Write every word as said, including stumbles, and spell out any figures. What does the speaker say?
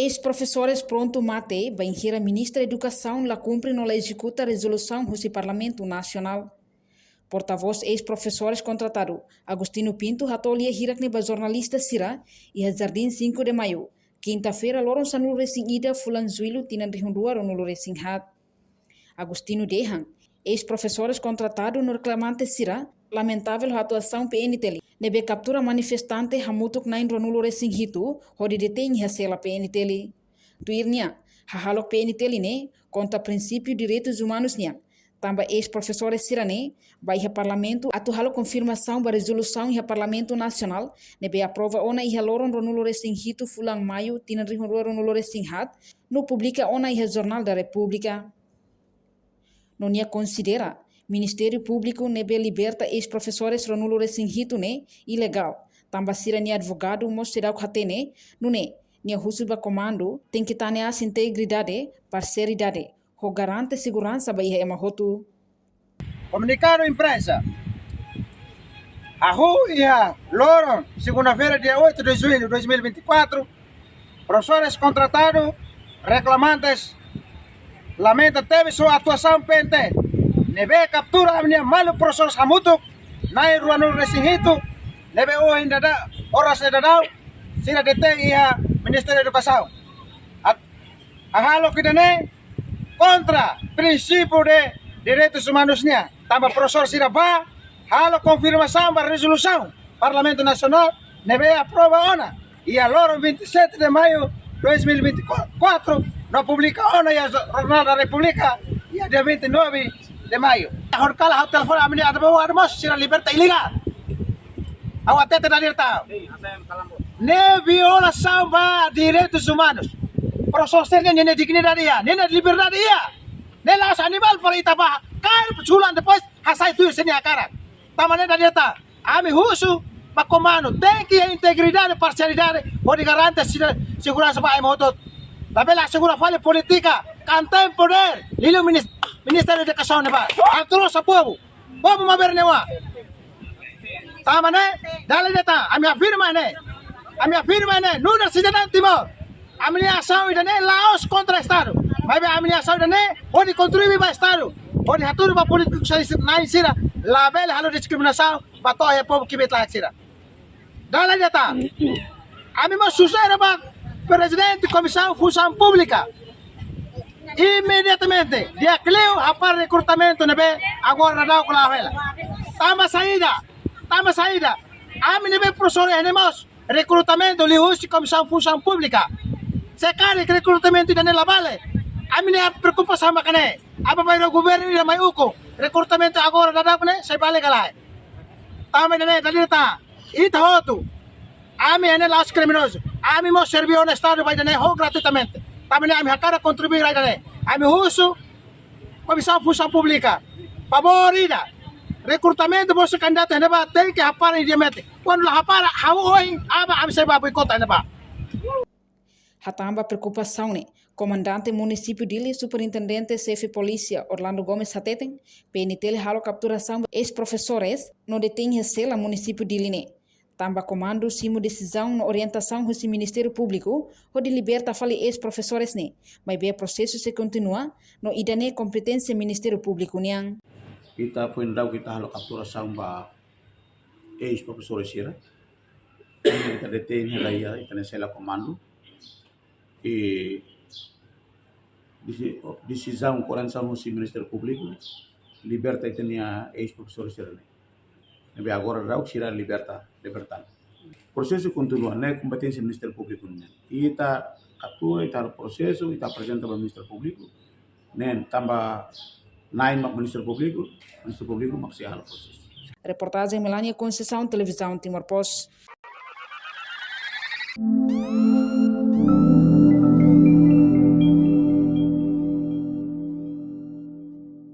Eis-profesores prontu mate bainhira Ministra Edukasaun la kumpre no la ezekuta rezolusaun husi Parlamentu Nasionál. Portavós eis-profesores kontratadu, Agostinho Pinto, hato'o lia hirak ne'e ba jornalista sira iha Jardim cinco de Maio, kinta-feira, loron sanulu-resin-ida fulan Jullu, tinan rihun rua ruanulu-resin-haat. Agostinho dehan, eis-profesores kontratadu no reklamante sira lamentavel ho atuasaun P N T L, ne'ebé kaptura manifestante hamutuk na'in ruanulu-resin-hitu hodi detein iha sela P N T L. Tuir nia, hahalok P N T L ne'e kontra prinsípiu direitus umanus nian, tanba eis-profesores sira-ne'e bá iha Parlamentu atu halo konfirmasaun ba rezolusaun iha Parlamentu Nasionál, ne'ebé aprova ona iha loron ruanulu-resin-hitu fulan Maiu, tinan rihun rua ruanulu-resin-haat, no publika ona iha Jornál da Repúblika. No nia konsidera Ministériu Públiku ne'ebé liberta eis-profesores ruanulu-resin-hitu ne'e ilegál, tanba sira-nia advogadu mós seidauk hatene, nune'e nia husu ba komandu tenke tane aas integridade, parsialidade, ho garante seguransa ba iha ema hotu. Komunikadu imprensa. Hahú iha loron segunda-feira, dia oito de junho de dois mil e vinte e quatro, profesores kontratadu, reklamantes, lamenta tebes ho atuasaun P N T, ne'ebé kaptura ami-nia maluk profesores hamutuk na'in ruanulu-resin-hitu, ne'ebé ohin daudaun, oras ne'e daudaun, sira detein iha Ministériu Edukasaun. At-, hahalok ida-ne'e kontra prinsípiu de direitus umanus nian. Tanba profesór sira bá halo konfirmasaun ba rezolusaun Parlamentu Nasionál ne'ebé aprova ona iha loron vinte e sete de maio dois mil e vinte e quatro, no publika ona iha Jornál da Repúblika iha dia vinte e nove de maio. Horikalan ha'u telefone ami-nia advogadu mós, sira liberta ilegál. Ha'u hatete dadeer tan. Ne'e violasaun ba direitus umanus. Profesór sira-nia, nia dignidade iha, nia liberdade iha. Ne'e la'ós animál para ita bá kaer sulan depois hasai tuir sira-nia hakarak. Tanba ne'e dadeer tan, ami husu ba komandu, tenke iha integridade, parsialidade, hodi garante sira seguransa ba ema hotu. Labele asegura fali polítika, kaer tempu de'it, liuliu minis-, Ministériu Edukasaun ne'ebá. Atu losa povu. Povu maubere ne'e oan. Tanba ne'e, dala ida tan, ami afirma ne'e. Ami afirma ne'e, nu'udar sidadaun Timor. Ami-nia asaun ida-ne'e la'ós kontra Estadu. Maibé ami-nia asaun ida-ne'e, hodi kontribui ba Estadu. Hodi hatudu ba polítiku sira, na'in sira, labele halo diskriminasaun ba to'o iha povu kbiit-laek sira. Dala ida tan. Ami mós sujere ba Prezidente Komisaun Funsaun Públika. Imediatamente, di'ak liu hapara rekrutamentu ne'ebé agora daudaun la'o hela. Tanba saida, tanba saida. Ami ne'ebé profesór iha ne'e mós rekrutamentu liuhusi Komisaun Funsaun Públika. Se karik rekrutamentu ida-ne'e la vale, ami-nia preokupasaun mak ne'e. Aban-bainrua governu ida mai ukun, rekrutamentu agora daudaun ne'e sei vale ka lae. Tanba ne'e dadeer tan, ita hotu, ami ne'e la'ós kriminozu. Ami mós serve ona Estadu ba ida-ne'e ho gratuitamente. Tanba ne'e ami hakarak kontribui ba ida-ne'e. Ami husu Komisaun Funsaun Públika, favór ida, rekrutamentu bolsa kandidatu iha ne'ebá tenke hapara imediatamente. Kuandu la hapara, ha'u ohin, aban, ami sei bá boikota iha ne'ebá. Hatán ba preokupasaun ne'e, Komandante Munisípiu Dili, Superintendente Xefe Polísia Orlando Gomes hateten, P N T L halo kapturasaun ba eis-profesores no detein iha sela Munisípiu Dili ne'e. Tanba komandu simu desizaun no orientasaun husi Ministériu Públiku hodi liberta fali eis-profesores ne'e, maibé prosesu sei kontinua, no ida-ne'e kompeténsia Ministériu Públiku nian. Ita foin daudauk ita halo kapturasaun ba eis-profesores sira. Ita detein hela iha ita-nia sela komandu. I desi-, desizaun koordenasaun husi Ministériu Públiku liberta ita-nia eis-profesores sira-ne'e. Ne'ebé agora daudaun sira liberta, liberta. Prosesu kontinua, ne'e kompeténsia Ministériu Públiku nian. Ita kaptura, ita prosesu, ita aprezenta ba Ministériu Públiku. Ne'e tanba na'in mak Ministériu Públiku, Ministériu Públiku mak sei halo prosesu. Reportajen Melania Conceição, Televizaun Timor Post.